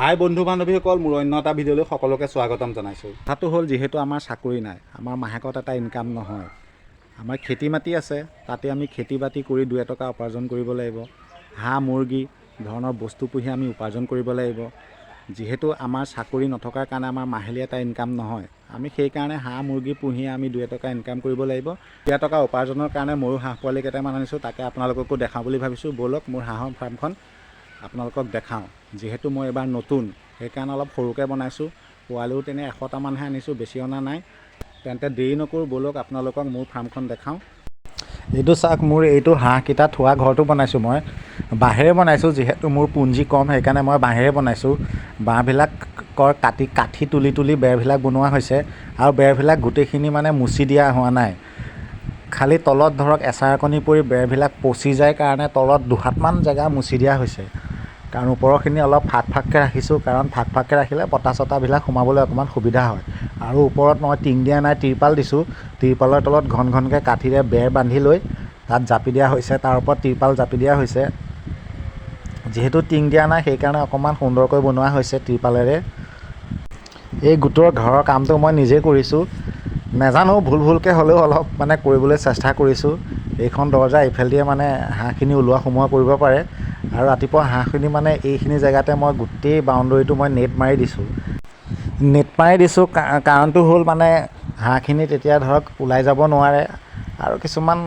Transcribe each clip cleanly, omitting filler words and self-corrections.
হাই বন্ধু বান্ধৱীসকল, মোৰ অন্য এটা ভিডিঅ'লৈ সকলোকে স্বাগতম জনাইছোঁ। কথাটো হ'ল, যিহেতু আমাৰ চাকৰি নাই, আমাৰ মাহেকত এটা ইনকাম নহয়, আমাৰ খেতি মাটি আছে, তাতে আমি খেতি বাতি কৰি দুই এটকা উপাৰ্জন কৰিব লাগিব। হাঁহ মুৰ্গী ধৰণৰ বস্তু পুহি আমি উপাৰ্জন কৰিব লাগিব। যিহেতু আমাৰ চাকৰি নথকাৰ কাৰণে আমাৰ মাহিলী এটা ইনকাম নহয়, আমি সেইকাৰণে হাঁহ মুৰ্গী পুহি আমি দুই এটকা ইনকাম কৰিব লাগিব। দুই এটকা উপাৰ্জনৰ কাৰণে ময়ো হাঁহ পোৱালি কেইটামান আনিছোঁ, তাকে আপোনালোককো দেখাওঁ বুলি ভাবিছোঁ। ব'লক, মোৰ হাঁহৰ ফাৰ্মখন আপোনালোকক দেখাওঁ। যিহেতু মই এইবাৰ নতুন, সেইকাৰণে অলপ সৰুকৈ বনাইছোঁ। পোৱালিও তেনে 100টামানহে আনিছোঁ, বেছি অনা নাই। তেন্তে দেৰি নকৰোঁ, ব'লক আপোনালোকক মোৰ ফাৰ্মখন দেখাওঁ। এইটো চাওক, মোৰ এইটো হাঁহকেইটা থোৱা ঘৰটো বনাইছোঁ। মই বাঁহেৰে বনাইছোঁ। যিহেতু মোৰ পুঁজি কম, সেইকাৰণে মই বাঁহেৰে বনাইছোঁ। বাঁহবিলাকৰ কাটি কাঠি তুলি তুলি বেৰবিলাক বনোৱা হৈছে আৰু বেৰবিলাক গোটেইখিনি মানে মুচি দিয়া হোৱা নাই। খালি তলত ধৰক এচাৰকণি পৰি বেৰবিলাক পচি যায় কাৰণে তলত দুহাতমান জেগা মুচি দিয়া হৈছে। কাৰণ ওপৰৰখিনি অলপ ফাক ফাককৈ ৰাখিছোঁ, কাৰণ ফাক ফাককৈ ৰাখিলে বতাহ চতাহবিলাক সোমাবলৈ অকণমান সুবিধা হয়। আৰু ওপৰত মই টিং দিয়া নাই, তিৰপাল দিছোঁ। তিৰপালৰ তলত ঘন ঘনকৈ কাঠিৰে বেৰ বান্ধি লৈ তাত জাপি দিয়া হৈছে, তাৰ ওপৰত তিৰপাল জাপি দিয়া হৈছে। যিহেতু টিং দিয়া নাই, সেইকাৰণে অকণমান সুন্দৰকৈ বনোৱা হৈছে তিৰপালেৰে। এই গোটৰ ঘৰৰ কামটো মই নিজেই কৰিছোঁ। নেজানো, ভুল ভুলকৈ হ'লেও অলপ মানে কৰিবলৈ চেষ্টা কৰিছোঁ। এইখন দৰ্জা এইফালেদিয়ে মানে হাঁহখিনি ওলোৱা সোমোৱা কৰিব পাৰে। আৰু ৰাতিপুৱা হাঁহখিনি মানে এইখিনি জেগাতে মই গোটেই বাউণ্ডেৰীটো মই নেট মাৰি দিছোঁ। নেট মাৰি দিছোঁ, কাৰণটো হ'ল মানে হাঁহখিনি তেতিয়া ধৰক ওলাই যাব নোৱাৰে। আৰু কিছুমান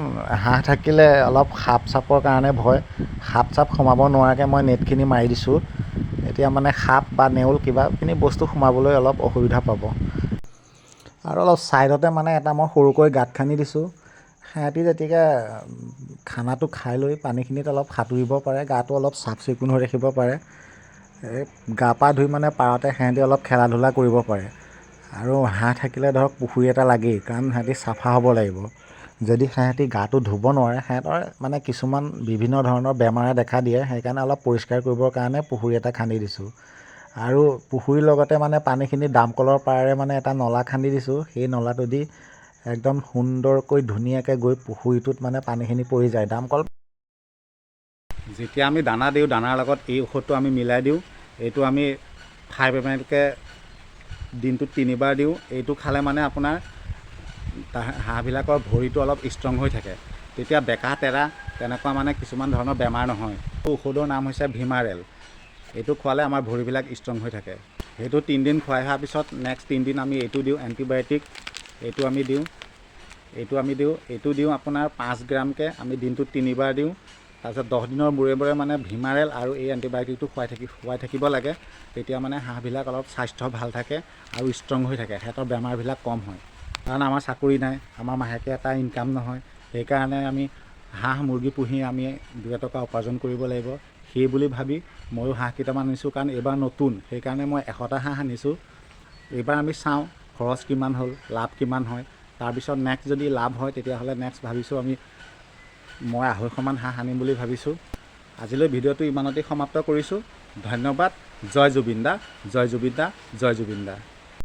হাঁহ থাকিলে অলপ সাপ চাপৰ কাৰণে ভয়, সাপ চাপ সোমাব নোৱাৰাকৈ মই নেটখিনি মাৰি দিছোঁ। এতিয়া মানে সাপ বা নেউল কিবাখিনি বস্তু সোমাবলৈ অলপ অসুবিধা পাব। আৰু অলপ ছাইডতে মানে এটা মই সৰুকৈ গাঁত খান্দি দিছোঁ। সিহঁতি যেতিয়া খানাটো খাই লৈ পানীখিনিত অলপ সাঁতুৰিব পাৰে, গাটো অলপ চাফ চিকুণ হৈ ৰাখিব পাৰে। এই গা পা ধুই মানে পাৰতে সিহঁতি অলপ খেলা ধূলা কৰিব পাৰে। আৰু হাঁহ থাকিলে ধৰক পুখুৰী এটা লাগেই, কাৰণ সিহঁতি চাফা হ'ব লাগিব। যদি সিহঁতি গাটো ধুব নোৱাৰে, সিহঁতৰ মানে কিছুমান বিভিন্ন ধৰণৰ বেমাৰে দেখা দিয়ে। সেইকাৰণে অলপ পৰিষ্কাৰ কৰিবৰ কাৰণে পুখুৰী এটা খান্দি দিছোঁ। আৰু পুখুৰীৰ লগতে মানে পানীখিনি দামকলৰ পাৰেৰে মানে এটা নলা খান্দি দিছোঁ। সেই নলাটো দি একদম সুন্দৰকৈ ধুনীয়াকৈ গৈ পুখুৰীটোত মানে পানীখিনি পৰি যায় দামকল। যেতিয়া আমি দানা দিওঁ, দানাৰ লগত এই ঔষধটো আমি মিলাই দিওঁ। এইটো আমি 5 এম এলকৈ দিনটোত তিনিবাৰ দিওঁ। এইটো খালে মানে আপোনাৰ হাঁহবিলাকৰ ভৰিটো অলপ ষ্ট্ৰং হৈ থাকে। তেতিয়া বেকা তেৰা তেনেকুৱা মানে কিছুমান ধৰণৰ বেমাৰ নহয়। ঔষধৰ নাম হৈছে ভিমাৰেল। এইটো খোৱালে আমাৰ ভৰিবিলাক ষ্ট্ৰং হৈ থাকে। সেইটো 3 দিন খুৱাই অহাৰ পিছত নেক্সট 3 দিন আমি এইটো দিওঁ, এণ্টিবায়'টিক। এইটো আমি দিওঁ, এইটো আমি দিওঁ, এইটো দিওঁ আপোনাৰ 5 গ্ৰামকৈ আমি দিনটোত তিনিবাৰ দিওঁ। তাৰপিছত 10 দিনৰ মূৰে মূৰে মানে ভিমাৰেল আৰু এই এণ্টিবায়'টিকটো খুৱাই থাকিব লাগে। তেতিয়া মানে হাঁহবিলাক অলপ স্বাস্থ্য ভাল থাকে আৰু ষ্ট্ৰং হৈ থাকে, সিহঁতৰ বেমাৰবিলাক কম হয়। কাৰণ আমাৰ চাকৰি নাই, আমাৰ মাহেকীয়া এটা ইনকাম নহয়, সেইকাৰণে আমি হাঁহ মুৰ্গী পুহি আমি দুই এটকা উপাৰ্জন কৰিব লাগিব। সেই বুলি ভাবি ময়ো হাঁহ কেইটামান আনিছোঁ। কাৰণ এইবাৰ নতুন, সেইকাৰণে মই 100টা হাঁহ আনিছোঁ। এইবাৰ আমি চাওঁ খৰচ কিমান হ'ল, লাভ কিমান হয়। তাৰপিছত নেক্সট যদি লাভ হয়, তেতিয়াহ'লে নেক্সট ভাবিছোঁ আমি মই 250মান হাঁহ আনিম বুলি ভাবিছোঁ। আজিলৈ ভিডিঅ'টো ইমানতেই সমাপ্ত কৰিছোঁ। ধন্যবাদ। জয় জুবিন দা, জয় জুবিন দা, জয় জুবিন দা।